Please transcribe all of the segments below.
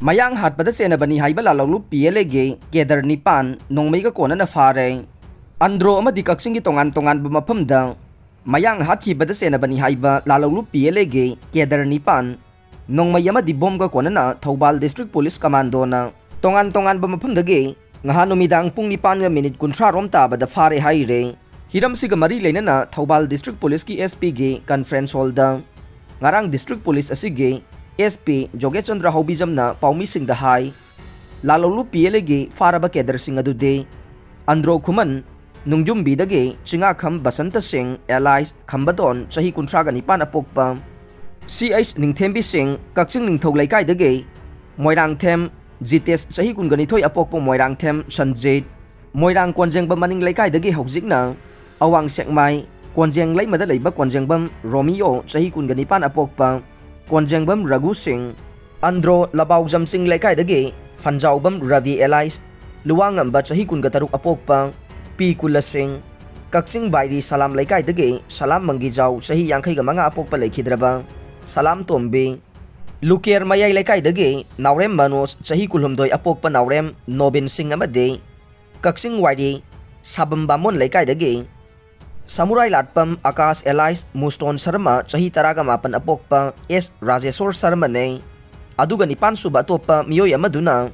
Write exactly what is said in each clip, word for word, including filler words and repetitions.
ꯃꯌꯥꯡ ꯍꯥꯠꯄꯗ ꯆꯦꯟꯅꯕꯅꯤ ꯍꯥꯏꯕ ꯂꯥꯂꯧꯂꯨꯞ P L ꯑꯦꯒꯤ ꯀꯦꯗꯔ ꯅꯤꯄꯥꯟ ꯅꯣꯡꯃꯩꯒ ꯀꯣꯟꯅꯅ ꯐꯥꯔꯦ꯫ ꯑꯟꯗ꯭ꯔꯣ ꯑꯃꯗꯤ ꯀꯛꯆꯤꯡꯒꯤ ꯇꯣꯉꯥꯟ ꯇꯣꯉꯥꯟꯕ ꯃꯐꯝꯗ ꯃꯌꯥꯡ ꯍꯥꯠꯈꯤꯕꯗ ꯆꯦꯟꯅꯕꯅꯤ ꯍꯥꯏꯕ ꯂꯥꯂꯧꯂꯨꯞ ꯄꯤ ꯑꯦꯜ ꯑꯦꯒꯤ ꯀꯦꯗꯔ ꯅꯤꯄꯥꯟ ꯅꯣꯡꯃꯩ ꯑꯃꯗꯤ ꯕꯣꯝꯒ ꯀꯣꯟꯅꯅ ꯊꯧꯕꯥꯜ ꯗꯤꯁꯇ꯭ꯔꯤꯛ ꯄꯨꯂꯤꯁ ꯀꯃꯥꯟꯗꯣꯅ ꯇꯣꯉꯥꯟ ꯇꯣꯉꯥꯟꯕ ꯃꯐꯝꯗꯒꯤ ꯉꯍꯥꯟ ꯅꯨꯃꯤꯗꯥꯡ ꯄꯨꯡ ꯅꯤꯄꯥꯟꯒ ꯃꯤꯅꯤꯠ ꯀꯨꯟꯊ꯭ꯔꯥ ꯔꯣꯝ ꯇꯥꯕꯗ ꯐꯥꯔꯦ ꯍꯥꯏꯔꯦ꯫ ꯍꯤꯔꯝꯁꯤꯒ ꯃꯔꯤ ꯂꯩꯅꯅ ꯊꯧꯕꯥꯜ ꯗꯤꯁꯇ꯭ꯔꯤꯛ ꯄꯨꯂꯤꯁꯀꯤ ꯑꯦꯁ ꯄꯤꯒꯤ ꯀꯟꯐꯔꯦꯟꯁ ꯍꯣꯜꯗ ꯉꯔꯥꯡ ꯗꯤꯁꯇ꯭ꯔꯤꯛ ꯄꯨꯂꯤꯁ ꯑꯁꯤꯒꯤ ꯑꯦꯁ ꯄꯤ ꯖꯣꯒꯦꯁ ꯆꯟꯗ꯭ꯔ ꯍꯥꯎꯕꯤꯖꯝꯅ ꯄꯥꯎꯃꯤꯁꯤꯡꯗ ꯍꯥꯏ, ꯂꯥꯂꯧꯂꯨꯞ ꯄꯤ ꯑꯦꯜ ꯑꯦꯒꯤ ꯐꯥꯔꯕ ꯀꯦꯗꯔꯁꯤꯡ ꯑꯗꯨꯗꯤ ꯑꯟꯗ꯭ꯔꯣ ꯈꯨꯃꯟ, ꯅꯨꯡꯖꯨꯝꯕꯤꯗꯒꯤ ꯆꯤꯡꯉꯥꯈꯝ ꯕꯁꯟꯇ ꯁꯤꯡ alias ꯈꯝꯕꯗꯣꯟ ꯆꯍꯤ ꯀꯨꯟꯊ꯭ꯔꯥꯒ ꯅꯤꯄꯥꯟ ꯑꯄꯣꯛꯄ, ꯁꯤ ꯑꯩꯆ ꯅꯤꯡꯊꯦꯝꯕꯤ ꯁꯤꯡ ꯀꯛꯆꯤꯡ ꯅꯤꯡꯊꯧ ꯂꯩꯀꯥꯏꯗꯒꯤ ꯃꯣꯏꯔꯥꯡꯊꯦꯝ ꯖꯤꯇꯦꯁ ꯆꯍꯤ ꯀꯨꯟꯒ ꯅꯤꯊꯣꯏ ꯑꯄꯣꯛꯄ ꯃꯣꯏꯔꯥꯡꯊꯦꯝ ꯁꯟꯖꯤꯠ, ꯃꯣꯏꯔꯥꯡ ꯀꯣꯟꯖꯦꯡꯕ ꯃꯅꯤꯡ ꯂꯩꯀꯥꯏꯗꯒꯤ ꯍꯧꯖꯤꯛꯅ ꯑꯋꯥꯡ ꯁꯦꯛꯃꯥꯏ ꯀꯣꯟꯖꯦꯡ ꯂꯩꯃꯗ ꯂꯩꯕ ꯀꯣꯟꯖꯦꯡꯕꯝ ꯔꯣꯃꯤꯌꯣ ꯆꯍꯤ ꯀꯨꯟꯒ ꯅꯤꯄꯥꯟ ꯑꯄꯣꯛꯄ, ꯀꯣꯟꯖꯦꯡꯕꯝ ꯔꯘꯨ ꯁꯤꯡ, ꯑꯟꯗ꯭ꯔꯣ ꯂꯕꯥꯎꯖꯝ ꯆꯤꯡ ꯂꯩꯀꯥꯏꯗꯒꯤ ꯐꯟꯖꯥꯎꯕꯝ ꯔꯕꯤ alias ꯂꯨꯋꯥꯉꯝꯕ ꯆꯍꯤ ꯀꯨꯟꯒ ꯇꯔꯨꯛ ꯑꯄꯣꯛꯄ, ꯄꯤ ꯀꯨꯜꯂ ꯁꯤꯡ, ꯀꯛꯆꯤꯡ ꯕꯥꯏꯔꯤ ꯁꯂꯥꯝ ꯂꯩꯀꯥꯏꯗꯒꯤ ꯁꯂꯥꯝ ꯃꯪꯒꯤꯖꯥꯎ ꯆꯍꯤ ꯌꯥꯡꯈꯩꯒ ꯃꯉꯥ ꯑꯄꯣꯛꯄ ꯂꯩꯈꯤꯗ꯭ꯔꯕ ꯁꯂꯥꯝ ꯇꯣꯝꯕꯤ, ꯂꯨꯀꯦꯔ ꯃꯌꯥꯏ ꯂꯩꯀꯥꯏꯗꯒꯤ ꯅꯥꯎꯔꯦꯝ ꯃꯅꯣꯖ ꯆꯍꯤ ꯀꯨꯟꯍꯨꯝꯗꯣꯏ ꯑꯄꯣꯛꯄ ꯅꯥꯎꯔꯦꯝ ꯅꯣꯕꯤꯟ ꯁꯤꯡ ꯑꯃꯗꯤ ꯀꯛꯆꯤꯡ ꯋꯥꯏꯔꯤ ꯁꯥꯕꯝ ꯕꯥꯃꯣꯟ ꯂꯩꯀꯥꯏꯗꯒꯤ ꯁꯃꯨꯔꯥꯏ ꯂꯥꯠꯄꯝ ꯑꯀꯥꯁ alias ꯃꯨꯁꯇꯣꯟ ꯁꯔꯃ ꯆꯍꯤ ꯇꯔꯥꯒ ꯃꯥꯄꯟ ꯑꯄꯣꯛꯄ ꯑꯦꯁ ꯔꯥꯖꯦꯁꯣꯔ ꯁꯔꯃꯅꯦ꯫ ꯑꯗꯨꯒ ꯅꯤꯄꯥꯟ ꯁꯨꯕ ꯑꯇꯣꯞꯄ ꯃꯤꯑꯣꯏ ꯑꯃꯗꯨꯅ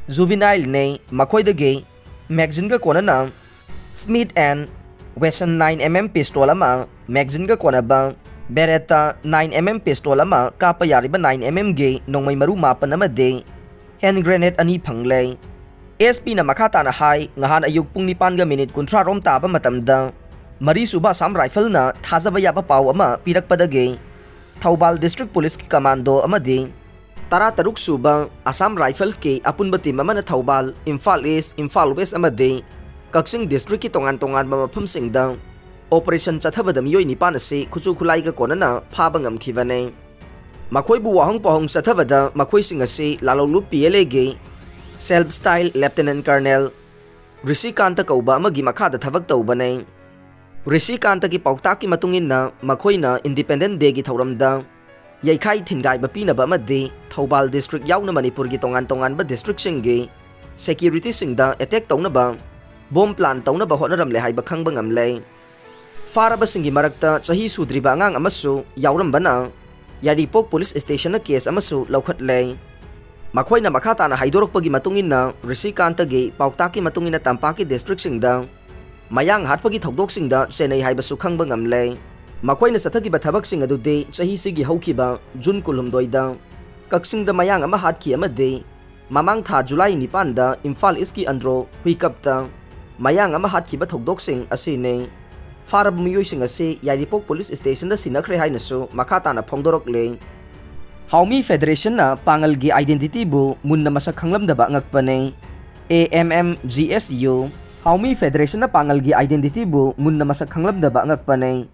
ꯖꯨꯕꯤꯅꯥꯏꯜꯅꯦ꯫ ꯃꯈꯣꯏꯗꯒꯤ ꯃꯦꯒꯖꯤꯟꯒ ꯀꯣꯟꯅꯅ Smith and Wesson nine M M pistol ꯑꯃ, ꯃꯦꯒꯖꯤꯟꯒ ꯀꯣꯟꯅꯕ Beretta nine M M pistol ꯑꯃ, ꯀꯥꯞꯄ ꯌꯥꯔꯤꯕ nine M M ꯒꯤ ꯅꯣꯡꯃꯩ ꯃꯔꯨ ꯃꯥꯄꯟ ꯑꯃꯗꯤ ꯍꯦꯟ ꯒ꯭ꯔꯦꯅꯦꯗ ꯑꯅꯤ ꯐꯪꯂꯦ꯫ ꯑꯦꯁ ꯄꯤꯅ ꯃꯈꯥ ꯇꯥꯅ ꯍꯥꯏ, ꯉꯍꯥꯟ ꯑꯌꯨꯛ ꯄꯨꯡ ꯅꯤꯄꯥꯟꯒ ꯃꯤꯅꯤꯠ ꯀꯨꯟꯊ꯭ꯔꯥ ꯔꯣꯝ ꯇꯥꯕ ꯃꯇꯝꯗ ꯃꯔꯤꯁꯨꯕ ꯑꯁꯥꯝ ꯔꯥꯏꯐꯜꯅ ꯊꯥꯖꯕ ꯌꯥꯕ ꯄꯥꯎ ꯑꯃ ꯄꯤꯔꯛꯄꯗꯒꯤ ꯊꯧꯕꯥꯜ ꯗꯤꯁꯇ꯭ꯔꯤꯛ ꯄꯨꯂꯤꯁꯀꯤ ꯀꯃꯥꯟꯗꯣ ꯑꯃꯗꯤ ꯇꯔꯥꯇꯔꯨꯛ ꯁꯨꯕ ꯑꯁꯥꯝ ꯔꯥꯏꯐꯜꯁꯀꯤ ꯑꯄꯨꯟꯕ ꯇꯤꯝ ꯑꯃꯅ ꯊꯧꯕꯥꯜ, ꯏꯝꯐꯥꯜ ꯏꯁ, ꯏꯝꯐꯥꯜ ꯋꯦꯁ ꯑꯃꯗꯤ ꯀꯛꯆꯤꯡ ꯗꯤꯁꯇ꯭ꯔꯤꯛꯀꯤ ꯇꯣꯉꯥꯟ ꯇꯣꯉꯥꯟꯕ ꯃꯐꯝꯁꯤꯡꯗ ꯑꯣꯄꯔꯦꯁꯟ ꯆꯠꯊꯕꯗ ꯃꯤꯑꯣꯏ ꯅꯤꯄꯥꯟ ꯑꯁꯤ ꯈꯨꯠꯁꯨ ꯈꯨꯠꯂꯥꯏꯒ ꯀꯣꯟꯅꯅ ꯐꯥꯕ ꯉꯝꯈꯤꯕꯅꯤ꯫ ꯃꯈꯣꯏꯕꯨ ꯋꯥꯍꯪ ꯄꯥꯎꯍꯪ ꯆꯠꯊꯕꯗ ꯃꯈꯣꯏꯁꯤꯡ ꯑꯁꯤ ꯂꯥꯂꯧꯂꯨꯞ ꯄꯤ ꯑꯦꯜ ꯑꯦꯒꯤ ꯁꯦꯜꯐ ꯁ꯭ꯇꯥꯏꯜ ꯂꯦꯐꯇꯤꯅꯦꯟꯠ ꯀꯔꯅꯦꯜ ꯔꯤꯁꯤꯀꯥꯟꯇ ꯀꯧꯕ ꯑꯃꯒꯤ ꯃꯈꯥꯗ ꯊꯕꯛ ꯇꯧꯕꯅꯤ꯫ ꯔꯤꯁꯤꯀꯥꯟꯇꯒꯤ ꯄꯥꯎꯇꯥꯛꯀꯤ ꯃꯇꯨꯡ ꯏꯟꯅ ꯃꯈꯣꯏꯅ ꯏꯟꯗꯤꯄꯦꯟꯗꯦꯟꯠ ꯗꯦꯒꯤ ꯊꯧꯔꯝꯗ ꯌꯩꯈꯥꯏ ꯊꯤꯟꯒꯥꯏꯕ ꯄꯤꯅꯕ ꯑꯃꯗꯤ ꯊꯧꯕꯥꯜ district ꯌꯥꯎꯅ ꯃꯅꯤꯄꯨꯔꯒꯤ ꯇꯣꯉꯥꯟ ꯇꯣꯉꯥꯟꯕ districtꯁꯤꯡꯒꯤ securityꯁꯤꯡꯗ attack ꯇꯧꯅꯕ bomb plan ꯇꯧꯅꯕ ꯍꯣꯠꯅꯔꯝꯂꯦ ꯍꯥꯏꯕ ꯈꯪꯕ ꯉꯝꯂꯦ꯫ ꯐꯥꯔꯕꯁꯤꯡꯒꯤ ꯃꯔꯛꯇ ꯆꯍꯤ ꯁꯨꯗ꯭ꯔꯤꯕ ꯑꯉꯥꯡ ꯑꯃꯁꯨ ꯌꯥꯎꯔꯝꯕꯅ ꯌꯥꯏꯔꯤꯄꯣꯛ police stationꯅ case ꯑꯃꯁꯨ ꯂꯧꯈꯠꯂꯦ꯫ ꯃꯈꯣꯏꯅ ꯃꯈꯥ ꯇꯥꯅ ꯍꯥꯏꯗꯣꯔꯛꯄꯒꯤ ꯃꯇꯨꯡ ꯏꯟꯅ, ꯔꯤꯁꯤꯀꯥꯟꯇꯒꯤ ꯄꯥꯎꯇꯥꯛꯀꯤ ꯃꯇꯨꯡ ꯏꯟꯅ ꯇꯝꯄꯥꯛꯀꯤ districtꯁꯤꯡꯗ ꯃꯌꯥꯡ ꯍꯥꯠꯄꯒꯤ ꯊꯧꯗꯣꯛꯁꯤꯡꯗ ꯆꯦꯟꯅꯩ ꯍꯥꯏꯕꯁꯨ ꯈꯪꯕ ꯉꯝꯂꯦ꯫ ꯃꯈꯣꯏꯅ ꯆꯠꯊꯈꯤꯕ ꯊꯕꯛꯁꯤꯡ ꯑꯗꯨꯗꯤ ꯆꯍꯤꯁꯤꯒꯤ ꯍꯧꯈꯤꯕ ꯖꯨꯟ ꯀꯨꯟꯍꯨꯝꯗꯣꯏꯗ ꯀꯛꯆꯤꯡꯗ ꯃꯌꯥꯡ ꯑꯃ ꯍꯥꯠꯈꯤ ꯑꯃꯗꯤ ꯃꯃꯥꯡ ꯊꯥ ꯖꯨꯂꯥꯏ ꯅꯤꯄꯥꯟꯗ ꯏꯝꯐꯥꯜ ꯏꯁꯀꯤ ꯑꯟꯗ꯭ꯔꯣ ꯍꯨꯏꯀꯞꯇ ꯃꯌꯥꯡ ꯑꯃ ꯍꯥꯠꯈꯤꯕ ꯊꯧꯗꯣꯛꯁꯤꯡ ꯑꯁꯤꯅꯤ꯫ ꯐꯥꯔꯕ ꯃꯤꯑꯣꯏꯁꯤꯡ ꯑꯁꯤ ꯌꯥꯏꯔꯤꯄꯣꯛ police stationꯗ ꯁꯤꯟꯅꯈ꯭ꯔꯦ ꯍꯥꯏꯅꯁꯨ ꯃꯈꯥ ꯇꯥꯅ ꯐꯣꯡꯗꯣꯔꯛꯂꯤ꯫ ꯍꯥꯎꯃꯤ Federationꯅ ꯄꯥꯉꯜꯒꯤ identityꯕꯨ ꯃꯨꯟꯅ ꯃꯁꯛ ꯈꯪꯂꯝꯗꯕ ꯑꯉꯛꯄꯅꯤ꯫ A M M G S U꯫ ꯍꯥꯎꯃꯤ Federationꯅ ꯄꯥꯉꯜꯒꯤ identityꯕꯨ ꯃꯨꯟꯅ ꯃꯁꯛ ꯈꯪꯂꯝꯗꯕ ꯑꯉꯛꯄꯅꯤ꯫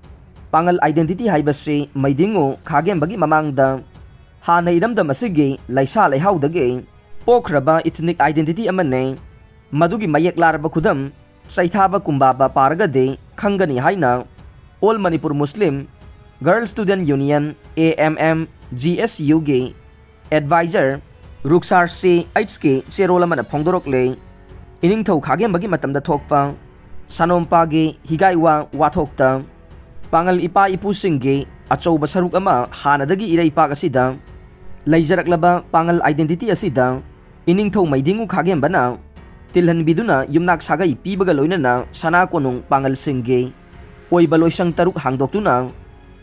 ꯄꯥꯉꯜ identity ꯍꯥꯏꯕꯁꯤ ꯃꯩꯗꯤꯡꯉꯨ ꯈꯥꯒꯦꯝꯕꯒꯤ ꯃꯃꯥꯡꯗ ꯍꯥꯟꯅ ꯏꯔꯝꯗꯝ ꯑꯁꯤꯒꯤ ꯂꯩꯁꯥ ꯂꯩꯍꯥꯎꯗꯒꯤ ꯄꯣꯛꯈ꯭ꯔꯕ ethnic identity ꯑꯃꯅꯤ꯫ ꯃꯗꯨꯒꯤ ꯃꯌꯦꯛ ꯂꯥꯔꯕ ꯈꯨꯗꯝ ꯆꯩꯊꯥꯕ ꯀꯨꯝꯕꯥꯕ ꯄꯥꯔꯒꯗꯤ ꯈꯪꯒꯅꯤ ꯍꯥꯏꯅ All Manipur Muslim Girls Student Union, A M M G S Uꯒꯤ advisor ꯔꯨꯛꯁꯥꯔ ꯁꯤ ꯑꯩꯆꯀꯤ ꯆꯦꯔꯣꯜ ꯑꯃꯅ ꯐꯣꯡꯗꯣꯔꯛꯂꯦ꯫ ꯏꯅꯤꯡꯊꯧ ꯈꯥꯒꯦꯝꯕꯒꯤ ꯃꯇꯝꯗ ꯊꯣꯛꯄ ꯁꯥꯅꯣꯝꯄꯥꯒꯤ ꯍꯤꯒꯥꯏꯋꯥ ꯋꯥꯊꯣꯛꯇ ꯄꯥꯉꯜ ꯏꯄꯥ ꯏꯄꯨꯁꯤꯡꯒꯤ ꯑꯆꯧꯕ ꯁꯔꯨꯛ ꯑꯃ ꯍꯥꯟꯅꯗꯒꯤ ꯏꯔꯩꯄꯥꯛ ꯑꯁꯤꯗ ꯂꯩꯖꯔꯛꯂꯕ ꯄꯥꯉꯜ identity ꯑꯁꯤꯗ ꯏꯅꯤꯡꯊꯧ ꯃꯩꯗꯤꯡꯉꯨ ꯈꯥꯒꯦꯝꯕꯅ ꯇꯤꯜꯍꯟꯕꯤꯗꯨꯅ ꯌꯨꯝꯅꯥꯛ ꯁꯥꯒꯩ ꯄꯤꯕꯒ ꯂꯣꯏꯅꯅ ꯁꯅꯥ ꯀꯣꯅꯨꯡ ꯄꯥꯉꯜꯁꯤꯡꯒꯤ ꯑꯣꯏꯕ ꯂꯣꯏꯁꯪ ꯇꯔꯨꯛ ꯍꯥꯡꯗꯣꯛꯇꯨꯅ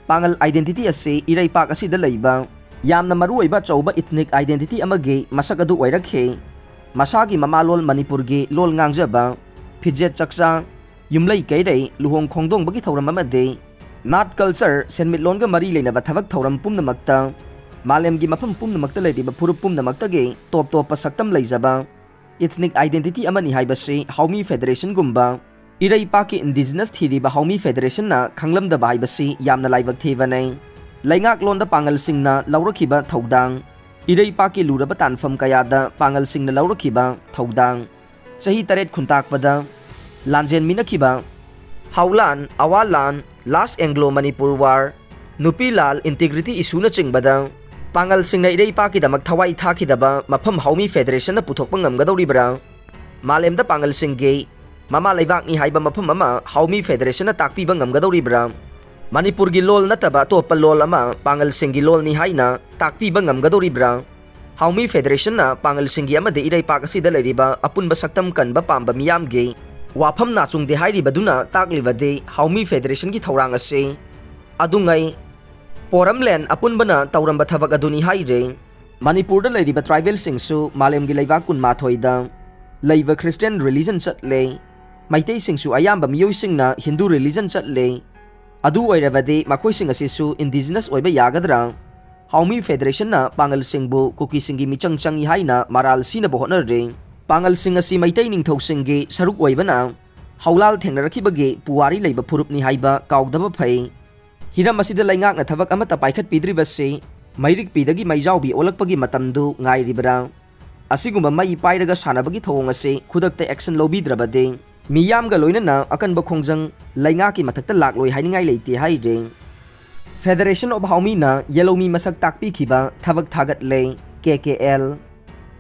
ꯄꯥꯉꯜ identity ꯑꯁꯤ ꯏꯔꯩꯄꯥꯛ ꯑꯁꯤꯗ ꯂꯩꯕ ꯌꯥꯝꯅ ꯃꯔꯨꯑꯣꯏꯕ ꯑꯆꯧꯕ ethnic identity ꯑꯃꯒꯤ ꯃꯁꯛ ꯑꯗꯨ ꯑꯣꯏꯔꯛꯈꯤ꯫ ꯃꯁꯥꯒꯤ ꯃꯃꯥꯂꯣꯟ ꯃꯅꯤꯄꯨꯔꯒꯤ ꯂꯣꯜ ꯉꯥꯡꯖꯕ, ꯐꯤꯖꯦꯠ ꯆꯛꯆꯥ, ꯌꯨꯝꯂꯩ ꯀꯩꯔꯩ, ꯂꯨꯍꯣꯡ ꯈꯣꯡꯗꯣꯡꯕꯒꯤ ꯊꯧꯔꯝ ꯑꯃꯗꯤ ꯅꯥꯠ culture, ꯁꯦꯟꯃꯤꯠꯂꯣꯟꯒ ꯃꯔꯤ ꯂꯩꯅꯕ ꯊꯕꯛ ꯊꯧꯔꯝ ꯄꯨꯝꯅꯃꯛꯇ, ꯃꯥꯂꯦꯝꯒꯤ ꯃꯐꯝ ꯄꯨꯝꯅꯃꯛꯇ ꯂꯩꯔꯤꯕ ꯐꯨꯔꯨꯞ ꯄꯨꯝꯅꯃꯛꯇꯒꯤ ꯇꯣꯞ ꯇꯣꯞꯄ ꯁꯛꯇꯝ ꯂꯩꯖꯕ ethnic identity ꯑꯃꯅꯤ ꯍꯥꯏꯕꯁꯤ ꯍꯥꯎꯃꯤ Federationꯒꯨꯝꯕ ꯏꯔꯩꯄꯥꯛꯀꯤ indigenous ꯊꯤꯔꯤꯕ ꯍꯥꯎꯃꯤ Federationꯅ ꯈꯪꯂꯝꯗꯕ ꯍꯥꯏꯕꯁꯤ ꯌꯥꯝꯅ ꯂꯥꯏꯕꯛ ꯊꯤꯕꯅꯤ꯫ ꯂꯩꯉꯥꯛꯂꯣꯟꯗ ꯄꯥꯉꯜꯁꯤꯡꯅ ꯂꯧꯔꯛꯈꯤꯕ ꯊꯧꯗꯥꯡ, ꯏꯔꯩꯄꯥꯛꯀꯤ ꯂꯨꯔꯕ ꯇꯥꯟꯐꯝ ꯀꯌꯥꯗ ꯄꯥꯉꯜꯁꯤꯡꯅ ꯂꯧꯔꯛꯈꯤꯕ ꯊꯧꯗꯥꯡ, ꯆꯍꯤ ꯇꯔꯦꯠ ꯈꯨꯟꯇꯥꯛꯄꯗ ꯂꯥꯟꯖꯦꯟꯃꯤꯟꯅꯈꯤꯕ ꯍꯥꯎꯂꯥꯟ, ꯑꯋꯥꯂꯥꯟ, Last Anglo Manipur War, ꯅꯨꯄꯤ ꯂꯥꯜ, ꯏꯟꯇꯤꯒ꯭ꯔꯤꯇꯤ ꯏꯁꯨꯅꯆꯤꯡꯕꯗ ꯄꯥꯡꯒꯜꯁꯤꯡꯅ ꯏꯔꯩꯄꯥꯛꯀꯤꯗꯃꯛ ꯊꯋꯥꯏ ꯊꯥꯈꯤꯗꯕ ꯃꯐꯝ ꯍꯥꯎꯃꯤ ꯐꯦꯗꯔꯦꯁꯟꯅ ꯄꯨꯊꯣꯛꯄ ꯉꯝꯒꯗꯧꯔꯤꯕ꯭ꯔꯥ? ꯃꯥꯂꯦꯝꯗ ꯄꯥꯡꯒꯜꯁꯤꯡꯒꯤ ꯃꯃꯥ ꯂꯩꯕꯥꯛꯅꯤ ꯍꯥꯏꯕ ꯃꯐꯝ ꯑꯃ ꯍꯥꯎꯃꯤ ꯐꯦꯗꯔꯦꯁꯟꯅ ꯇꯥꯛꯄꯤꯕ ꯉꯝꯒꯗꯧꯔꯤꯕ꯭ꯔꯥ? ꯃꯅꯤꯄꯨꯔꯒꯤ ꯂꯣꯜ ꯅꯠꯇꯕ ꯑꯇꯣꯞꯄ ꯂꯣꯜ ꯑꯃ ꯄꯥꯡꯒꯜꯁꯤꯡꯒꯤ ꯂꯣꯜꯅꯤ ꯍꯥꯏꯅ ꯇꯥꯛꯄꯤꯕ ꯉꯝꯒꯗꯧꯔꯤꯕ꯭ꯔꯥ? ꯍꯥꯎꯃꯤ ꯐꯦꯗꯔꯦꯁꯟꯅ ꯄꯥꯡꯒꯜꯁꯤꯡꯒꯤ ꯑꯃꯗꯤ ꯏꯔꯩꯄꯥꯛ ꯑꯁꯤꯗ ꯂꯩꯔꯤꯕ ꯑꯄꯨꯟꯕ ꯁꯛꯇꯝ ꯀꯟꯕ ꯄꯥꯝꯕ ꯃꯤꯌꯥꯝꯒꯤ ꯋꯥꯐꯝ ꯅꯥꯆꯨꯡꯗꯦ ꯍꯥꯏꯔꯤꯕꯗꯨꯅ ꯇꯥꯛꯂꯤꯕꯗꯤ ꯍꯥꯎꯃꯤ ꯐꯦꯗꯔꯦꯁꯟꯒꯤ ꯊꯧꯔꯥꯡ ꯑꯁꯤ ꯑꯗꯨꯉꯩ ꯄꯣꯔꯝꯂꯦꯟ ꯑꯄꯨꯟꯕꯅ ꯇꯧꯔꯝꯕ ꯊꯕꯛ ꯑꯗꯨꯅꯤ ꯍꯥꯏꯔꯦ꯫ ꯃꯅꯤꯄꯨꯔꯗ ꯂꯩꯔꯤꯕ ꯇ꯭ꯔꯥꯏꯕꯦꯜꯁꯤꯡꯁꯨ ꯃꯥꯂꯦꯝꯒꯤ ꯂꯩꯕꯥꯛ ꯀꯨꯟꯃꯥꯊꯣꯏꯗ ꯂꯩꯕ ꯈ꯭ꯔꯤꯁꯇꯤꯌꯥꯟ ꯔꯤꯂꯤꯖꯟ ꯆꯠꯂꯦ꯫ ꯃꯩꯇꯩꯁꯤꯡꯁꯨ ꯑꯌꯥꯝꯕ ꯃꯤꯑꯣꯏꯁꯤꯡꯅ ꯍꯤꯟꯗꯨ ꯔꯤꯂꯤꯖꯟ ꯆꯠꯂꯦ꯫ ꯑꯗꯨ ꯑꯣꯏꯔꯕꯗꯤ ꯃꯈꯣꯏꯁꯤꯡ ꯑꯁꯤꯁꯨ ꯏꯟꯗꯤꯖꯤꯅꯁ ꯑꯣꯏꯕ ꯌꯥꯒꯗ꯭ꯔꯥ? ꯍꯥꯎꯃꯤ ꯐꯦꯗꯔꯦꯁꯟꯅ ꯄꯥꯡꯒꯜꯁꯤꯡꯕꯨ ꯀꯨꯀꯤꯁꯤꯡꯒꯤ ꯃꯤꯆꯪ ꯆꯪꯏ ꯍꯥꯏꯅ ꯃꯔꯥꯜ ꯁꯤꯅꯕ ꯍꯣꯠꯅꯔꯤ꯫ ꯄꯥꯡꯒꯜꯁꯤꯡ ꯑꯁꯤ ꯃꯩꯇꯩ ꯅꯤꯡꯊꯧꯁꯤꯡꯒꯤ ꯁꯔꯨꯛ ꯑꯣꯏꯕꯅ ꯍꯧꯂꯥꯜ ꯊꯦꯡꯅꯔꯛꯈꯤꯕꯒꯤ ꯄꯨꯋꯥꯔꯤ ꯂꯩꯕ ꯐꯨꯔꯨꯞꯅꯤ ꯍꯥꯏꯕ ꯀꯥꯎꯗꯕ ꯐꯩ꯫ ꯍꯤꯔꯝ ꯑꯁꯤꯗ ꯂꯩꯉꯥꯛꯅ ꯊꯕꯛ ꯑꯃꯠꯇ ꯄꯥꯏꯈꯠꯄꯤꯗ꯭ꯔꯤꯕꯁꯤ ꯃꯩꯔꯤꯛꯄꯤꯗꯒꯤ ꯃꯩꯖꯥꯎꯕꯤ ꯑꯣꯜꯂꯛꯄꯒꯤ ꯃꯇꯝꯗꯨ ꯉꯥꯏꯔꯤꯕ꯭ꯔꯥ? ꯑꯁꯤꯒꯨꯝꯕ ꯃꯩ ꯄꯥꯏꯔꯒ ꯁꯥꯟꯅꯕꯒꯤ ꯊꯧꯑꯣꯡ ꯑꯁꯤ ꯈꯨꯗꯛꯇ ꯑꯦꯛꯁꯟ ꯂꯧꯕꯤꯗ꯭ꯔꯕꯗꯤ ꯃꯤꯌꯥꯝꯒ ꯂꯣꯏꯅꯅ ꯑꯀꯟꯕ ꯈꯣꯡꯖꯪ ꯂꯩꯉꯥꯛꯀꯤ ꯃꯊꯛꯇ ꯂꯥꯛꯂꯣꯏ ꯍꯥꯏꯅꯤꯡꯉꯥꯏ ꯂꯩꯇꯦ ꯍꯥꯏꯔꯦ꯫ ꯐꯦꯗꯔꯦꯁꯟ ꯑꯣꯐ ꯍꯥꯎꯃꯤꯅ ꯌꯦꯂꯧꯃꯤ ꯃꯁꯛ ꯇꯥꯛꯄꯤꯈꯤꯕ ꯊꯕꯛ ꯊꯥꯒꯠꯂꯦ꯫ ꯀꯦ ꯀꯦ ꯑꯦꯜ꯫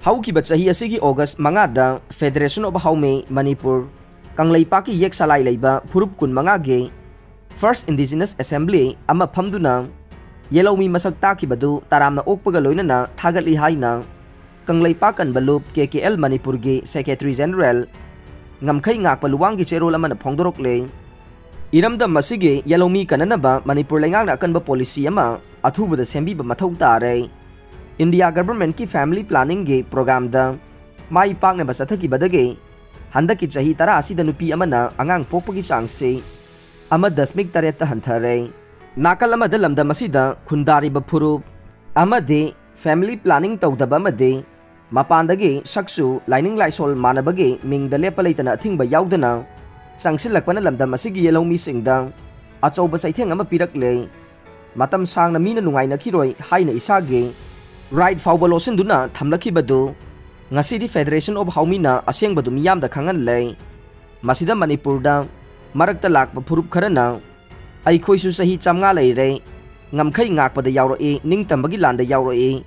ꯍꯧꯈꯤꯕ ꯆꯍꯤ ꯑꯁꯤꯒꯤ ꯑꯣꯒꯁ ꯃꯉꯥꯗ ꯐꯦꯗꯔꯦꯁꯟ ꯑꯣꯐ ꯍꯥꯎꯃꯤ ꯃꯅꯤꯄꯨꯔ ꯀꯪꯂꯩꯄꯥꯛꯀꯤ ꯌꯦꯛ ꯁꯂꯥꯏ ꯂꯩꯕ ꯐꯨꯔꯨꯞ ꯀꯨꯟꯃꯉꯥꯒꯤ ꯐꯥꯔꯁ ꯏꯟꯗꯤꯖꯤꯅꯁ ꯑꯦꯁꯦꯝꯕ꯭ꯂꯤ ꯑꯃ ꯐꯝꯗꯨꯅ ꯌꯦꯂꯧꯃꯤ ꯃꯁꯛ ꯇꯥꯛꯈꯤꯕꯗꯨ ꯇꯔꯥꯝꯅ ꯑꯣꯛꯄꯒ ꯂꯣꯏꯅꯅ ꯊꯥꯒꯠꯂꯤ ꯍꯥꯏꯅ ꯀꯪꯂꯩꯄꯥꯛ ꯀꯟꯕ ꯂꯨꯞ ꯀꯦ ꯀꯦ ꯑꯦꯜ ꯃꯅꯤꯄꯨꯔꯒꯤ ꯁꯦꯀ꯭ꯔꯦꯇꯔꯤ ꯖꯦꯅꯔꯦꯜ ꯉꯝꯈꯩ ꯉꯥꯛꯄ ꯂꯨꯋꯥꯡꯒꯤ ꯆꯦꯔꯣꯜ ꯑꯃꯅ ꯐꯣꯡꯗꯣꯔꯛꯂꯦ꯫ ꯏꯔꯝꯗꯝ ꯑꯁꯤꯒꯤ ꯌꯦꯂꯧꯃꯤ ꯀꯟꯅꯅꯕ ꯃꯅꯤꯄꯨꯔ ꯂꯩꯉꯥꯛꯅ ꯑꯀꯟꯕ ꯄꯣꯂꯤꯁꯤ ꯑꯃ ꯑꯊꯨꯕꯗ ꯁꯦꯝꯕꯤꯕ ꯃꯊꯧ ꯇꯥꯔꯦ꯫ ꯏꯟꯗꯤꯌꯥ ꯒꯚꯔꯟꯃꯦꯟꯠꯀꯤ ꯐꯦꯃꯤꯂꯤ ꯄ꯭ꯂꯥꯅꯤꯡꯒꯤ ꯄ꯭ꯔꯣꯒ꯭ꯔꯥꯝꯗ ꯃꯥꯏ ꯄꯥꯛꯅꯕ ꯆꯠꯊꯈꯤꯕꯗꯒꯤ ꯍꯟꯗꯛꯀꯤ ꯆꯍꯤ ꯇꯔꯥ ꯑꯁꯤꯗ ꯅꯨꯄꯤ ꯑꯃꯅ ꯑꯉꯥꯡ ꯄꯣꯛꯄꯒꯤ ꯆꯥꯡꯁꯤ ꯑꯃ ꯗꯁꯃꯤꯛ ꯇꯔꯦꯠꯇ ꯍꯟꯊꯔꯦ꯫ ꯅꯥꯀꯜ ꯑꯃꯗ ꯂꯝꯗꯝ ꯑꯁꯤꯗ ꯈꯨꯟꯗꯥꯔꯤꯕ ꯐꯨꯔꯨꯞ ꯑꯃꯗꯤ ꯐꯦꯃꯤꯂꯤ ꯄ꯭ꯂꯥꯅꯤꯡ ꯇꯧꯗꯕ ꯑꯃꯗꯤ ꯃꯄꯥꯟꯗꯒꯤ ꯁꯛꯆꯨ ꯂꯥꯏꯅꯤꯡ ꯂꯥꯏꯁꯣꯜ ꯃꯥꯟꯅꯕꯒꯤ ꯃꯤꯡꯗ ꯂꯦꯞꯄ ꯂꯩꯇꯅ ꯑꯊꯤꯡꯕ ꯌꯥꯎꯗꯅ ꯆꯪꯁꯤꯜꯂꯛꯄꯅ ꯂꯝꯗꯝ ꯑꯁꯤꯒꯤ ꯌꯦꯜꯍꯧꯃꯤꯁꯤꯡꯗ ꯑꯆꯧꯕ ꯆꯩꯊꯦꯡ ꯑꯃ ꯄꯤꯔꯛꯂꯦ꯫ ꯃꯇꯝ ꯁꯥꯡꯅ ꯃꯤꯅ ꯅꯨꯡꯉꯥꯏꯅꯈꯤꯔꯣꯏ ꯍꯥꯏꯅ ꯏꯁꯥꯒꯤ ꯔꯥꯏꯠ ꯐꯥꯎꯕ ꯂꯣꯠꯁꯤꯟꯗꯨꯅ ꯊꯝꯂꯛꯈꯤꯕꯗꯨ ꯉꯁꯤꯗꯤ ꯐꯦꯗꯔꯦꯁꯟ ꯑꯣꯐ ꯍꯥꯎꯃꯤꯅ ꯑꯁꯦꯡꯕꯗꯨ ꯃꯤꯌꯥꯝꯗ ꯈꯪꯍꯜꯂꯦ꯫ ꯃꯁꯤꯗ ꯃꯅꯤꯄꯨꯔꯗ ꯃꯔꯛꯇ ꯂꯥꯛꯄ ꯐꯨꯔꯨꯞ ꯈꯔꯅ ꯑꯩꯈꯣꯏꯁꯨ ꯆꯍꯤ ꯆꯥꯝꯃꯉꯥ ꯂꯩꯔꯦ, ꯉꯝꯈꯩ ꯉꯥꯛꯄꯗ ꯌꯥꯎꯔꯛꯏ, ꯅꯤꯡꯇꯝꯕꯒꯤ ꯂꯥꯟꯗ ꯌꯥꯎꯔꯛꯏ,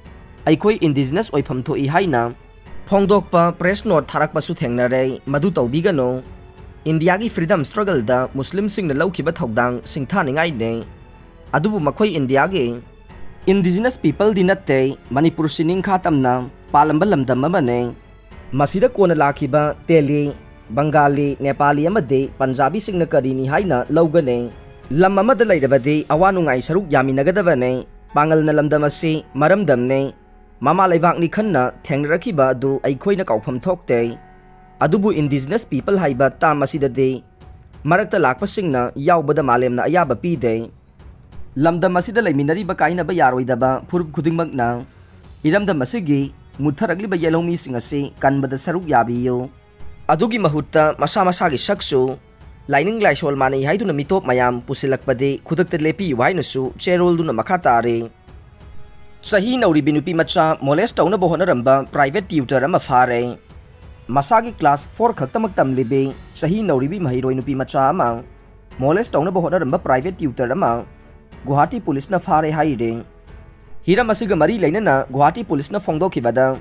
ꯑꯩꯈꯣꯏ indigenous ꯑꯣꯏꯐꯝ ꯊꯣꯛꯏ ꯍꯥꯏꯅ ꯐꯣꯡꯗꯣꯛꯄ press note ꯊꯥꯔꯛꯄꯁꯨ ꯊꯦꯡꯅꯔꯦ꯫ ꯃꯗꯨ ꯇꯧꯕꯤꯒꯅꯨ꯫ ꯏꯟꯗꯤꯌꯥꯒꯤ freedom struggle ꯗ ꯃꯨꯁꯂꯤꯝꯁꯤꯡꯅ ꯂꯧꯈꯤꯕ ꯊꯧꯗꯥꯡ ꯁꯤꯡꯊꯥꯅꯤꯡꯉꯥꯏꯅꯦ꯫ ꯑꯗꯨꯕꯨ ꯃꯈꯣꯏ ꯏꯟꯗꯤꯌꯥꯒꯤ indigenous people ꯗꯤ ꯅꯠꯇꯦ, ꯃꯅꯤꯄꯨꯔꯁꯤ ꯅꯤꯡꯈꯥ ꯇꯝꯅ ꯄꯥꯜꯂꯝꯕ ꯂꯝꯗꯝ ꯑꯃꯅꯦ꯫ ꯃꯁꯤꯗ ꯀꯣꯟꯅ ꯂꯥꯛꯈꯤꯕ ꯇꯦꯂꯤ, ꯕꯪꯒꯥꯂꯤ, ꯅꯦꯄꯥꯂꯤ ꯑꯃꯗꯤ ꯄꯟꯖꯥꯕꯤꯁꯤꯡꯅ ꯀꯔꯤꯅꯤ ꯍꯥꯏꯅ ꯂꯧꯒꯅꯤ? ꯂꯝ ꯑꯃꯗ ꯂꯩꯔꯕꯗꯤ ꯑꯋꯥ ꯅꯨꯡꯉꯥꯏ ꯁꯔꯨꯛ ꯌꯥꯃꯤꯟꯅꯒꯗꯕꯅꯤ꯫ ꯄꯥꯡꯒꯜꯅ ꯂꯝꯗꯝ ꯑꯁꯤ ꯃꯔꯝꯗꯝꯅꯤ, ꯃꯃꯥ ꯂꯩꯕꯥꯛꯅꯤ ꯈꯟꯅ ꯊꯦꯡꯅꯔꯛꯈꯤꯕ ꯑꯗꯨ ꯑꯩꯈꯣꯏꯅ ꯀꯥꯎꯐꯝ ꯊꯣꯛꯇꯦ꯫ ꯑꯗꯨꯕꯨ indigenous people ꯍꯥꯏꯕ term ꯑꯁꯤꯗꯗꯤ ꯃꯔꯛꯇ ꯂꯥꯛꯄꯁꯤꯡꯅ ꯌꯥꯎꯕꯗ ꯃꯥꯂꯦꯝꯅ ꯑꯌꯥꯕ ꯄꯤꯗꯦ꯫ ꯂꯝꯗꯝ ꯑꯁꯤꯗ ꯂꯩꯃꯤꯟꯅꯔꯤꯕ ꯀꯥꯏꯅꯕ ꯌꯥꯔꯣꯏꯗꯕ ꯐꯨꯔꯨꯞ ꯈꯨꯗꯤꯡꯃꯛꯅ ꯏꯔꯝꯗꯝ ꯑꯁꯤꯒꯤ ꯃꯨꯠꯊꯔꯛꯂꯤꯕ ꯌꯦꯜꯍꯧꯃꯤꯁꯤꯡ ꯑꯁꯤ ꯀꯟꯕꯗ ꯁꯔꯨꯛ ꯌꯥꯕꯤꯌꯨ꯫ ꯑꯗꯨꯒꯤ ꯃꯍꯨꯠꯇ ꯃꯁꯥ ꯃꯁꯥꯒꯤ ꯁꯛꯁꯨ ꯂꯥꯏꯅꯤꯡ ꯂꯥꯏꯁꯣꯜ ꯃꯥꯟꯅꯩ ꯍꯥꯏꯗꯨꯅ ꯃꯤꯇꯣꯞ ꯃꯌꯥꯝ ꯄꯨꯁꯤꯜꯂꯛꯄꯗꯤ ꯈꯨꯗꯛꯇ ꯂꯦꯞꯄꯤꯌꯨ ꯍꯥꯏꯅꯁꯨ ꯆꯦꯔꯣꯜꯗꯨꯅ ꯃꯈꯥ ꯇꯥꯔꯤ꯫ ꯆꯍꯤ ꯅꯧꯔꯤꯕꯤ ꯅꯨꯄꯤ ꯃꯆꯥ molest ꯇꯧꯅꯕ ꯍꯣꯠꯅꯔꯝꯕ private tutor ꯑꯃ ꯐꯥꯔꯦ꯫ ꯃꯁꯥꯒꯤ class four ꯈꯛꯇꯃꯛ ꯇꯝꯂꯤꯕꯤ ꯆꯍꯤ ꯅꯧꯔꯤꯕꯤ ꯃꯍꯩꯔꯣꯏ ꯅꯨꯄꯤ ꯃꯆꯥ ꯑꯃ molest ꯇꯧꯅꯕ ꯍꯣꯠꯅꯔꯝꯕ private tutor ꯑꯃ ꯒꯨꯋꯥꯍꯥꯇꯤ ꯄꯨꯂꯤꯁꯅ ꯐꯥꯔꯦ ꯍꯥꯏꯔꯤ꯫ ꯍꯤꯔꯝ ꯑꯁꯤꯒ ꯃꯔꯤ ꯂꯩꯅꯅ ꯒꯨꯋꯥꯍꯥꯇꯤ ꯄꯨꯂꯤꯁꯅ ꯐꯣꯡꯗꯣꯛꯈꯤꯕꯗ,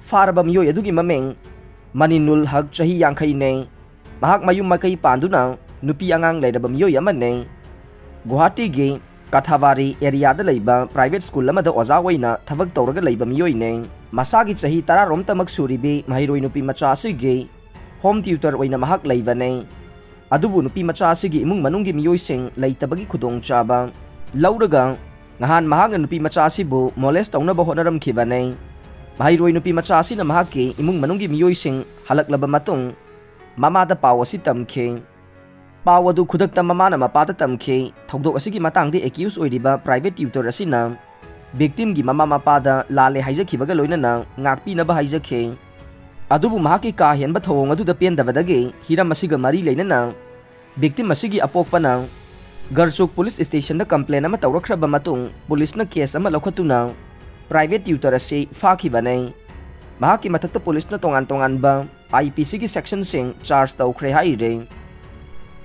ꯐꯥꯔꯕ ꯃꯤꯑꯣꯏ ꯑꯗꯨꯒꯤ ꯃꯃꯤꯡ ꯃꯅꯤꯅꯨꯜ ꯍꯛ, ꯆꯍꯤ ꯌꯥꯡꯈꯩꯅꯦ꯫ ꯃꯍꯥꯛ ꯃꯌꯨꯝ ꯃꯀꯩ ꯄꯥꯟꯗꯨꯅ ꯅꯨꯄꯤ ꯑꯉꯥꯡ ꯂꯩꯔꯕ ꯃꯤꯑꯣꯏ ꯑꯃꯅꯤ꯫ ꯒꯨꯋꯥꯍꯥꯇꯤꯒꯤ ꯀꯊꯥꯋꯥꯔꯤ area ꯗ ꯂꯩꯕ private school ꯑꯃꯗ ꯑꯣꯖꯥ ꯑꯣꯏꯅ ꯊꯕꯛ ꯇꯧꯔꯒ ꯂꯩꯕ ꯃꯤꯑꯣꯏꯅꯤ꯫ ꯃꯁꯥꯒꯤ ꯆꯍꯤ ꯇꯔꯥꯔꯣꯝꯇꯃꯛ ꯁꯨꯔꯤꯕꯤ ꯃꯍꯩꯔꯣꯏ ꯅꯨꯄꯤ ꯃꯆꯥ ꯑꯁꯤꯒꯤ home tutor ꯑꯣꯏꯅ ꯃꯍꯥꯛ ꯂꯩꯕꯅꯤ꯫ ꯑꯗꯨꯕꯨ ꯅꯨꯄꯤ ꯃꯆꯥ ꯑꯁꯤꯒꯤ ꯏꯃꯨꯡ ꯃꯅꯨꯡꯒꯤ ꯃꯤꯑꯣꯏꯁꯤꯡ ꯂꯩꯇꯕꯒꯤ ꯈꯨꯗꯣꯡꯆꯥꯕ ꯂꯧꯔꯒ ꯅꯍꯥꯟ ꯃꯍꯥꯛꯅ ꯅꯨꯄꯤ ꯃꯆꯥ ꯑꯁꯤꯕꯨ molest ꯇꯧꯅꯕ ꯍꯣꯠꯅꯔꯝꯈꯤꯕꯅꯤ꯫ ꯃꯍꯩꯔꯣꯏ ꯅꯨꯄꯤ ꯃꯆꯥ ꯑꯁꯤꯅ ꯃꯍꯥꯛꯀꯤ ꯏꯃꯨꯡ ꯃꯅꯨꯡꯒꯤ ꯃꯤꯑꯣꯏꯁꯤꯡ ꯍꯜꯂꯛꯂꯕ ꯃꯇꯨꯡ ꯃꯃꯥꯗ ꯄꯥꯎ ꯑꯁꯤ ꯇꯝꯈꯤ꯫ ꯄꯥꯎ ꯑꯗꯨ ꯈꯨꯗꯛꯇ ꯃꯃꯥꯅ ꯃꯄꯥꯗ ꯇꯝꯈꯤ꯫ ꯊꯧꯗꯣꯛ ꯑꯁꯤꯒꯤ ꯃꯇꯥꯡꯗ accused ꯑꯣꯏꯔꯤꯕ private tutor ꯑꯁꯤꯅ victim ꯒꯤ ꯃꯃꯥ ꯃꯄꯥꯗ ꯂꯥꯜꯂꯦ ꯍꯥꯏꯖꯈꯤꯕꯒ ꯂꯣꯏꯅꯅ ꯉꯥꯛꯄꯤꯅꯕ ꯍꯥꯏꯖꯈꯤ꯫ ꯑꯗꯨꯕꯨ ꯃꯍꯥꯛꯀꯤ ꯀꯥ ꯍꯦꯟꯕ ꯊꯧꯑꯣꯡ ꯑꯗꯨꯗ ꯄꯦꯟꯗꯕꯗꯒꯤ ꯍꯤꯔꯝ ꯑꯁꯤꯒ ꯃꯔꯤ ꯂꯩꯅꯅ victim ꯑꯁꯤꯒꯤ ꯑꯄꯣꯛꯄꯅ ꯒꯔꯆꯨꯛ police station ꯗ complain ꯑꯃ ꯇꯧꯔꯛꯈ꯭ꯔꯕ ꯃꯇꯨꯡ ꯄꯨꯂꯤꯁꯅ case ꯑꯃ ꯂꯧꯈꯠꯇꯨꯅ private tutor ꯑꯁꯤ ꯐꯥꯈꯤꯕꯅꯤ꯫ ꯃꯍꯥꯛꯀꯤ ꯃꯊꯛꯇ ꯄꯨꯂꯤꯁꯅ ꯇꯣꯉꯥꯟ ꯇꯣꯉꯥꯟꯕ I P C ꯒꯤ section ꯁꯤꯡ charge ꯇꯧꯈ꯭ꯔꯦ ꯍꯥꯏꯔꯤ꯫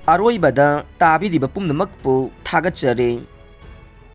ꯑꯔꯣꯏꯕꯗ ꯇꯥꯕꯤꯔꯤꯕ ꯄꯨꯝꯅꯃꯛꯄꯨ ꯊꯥꯒꯠꯆꯔꯤ꯫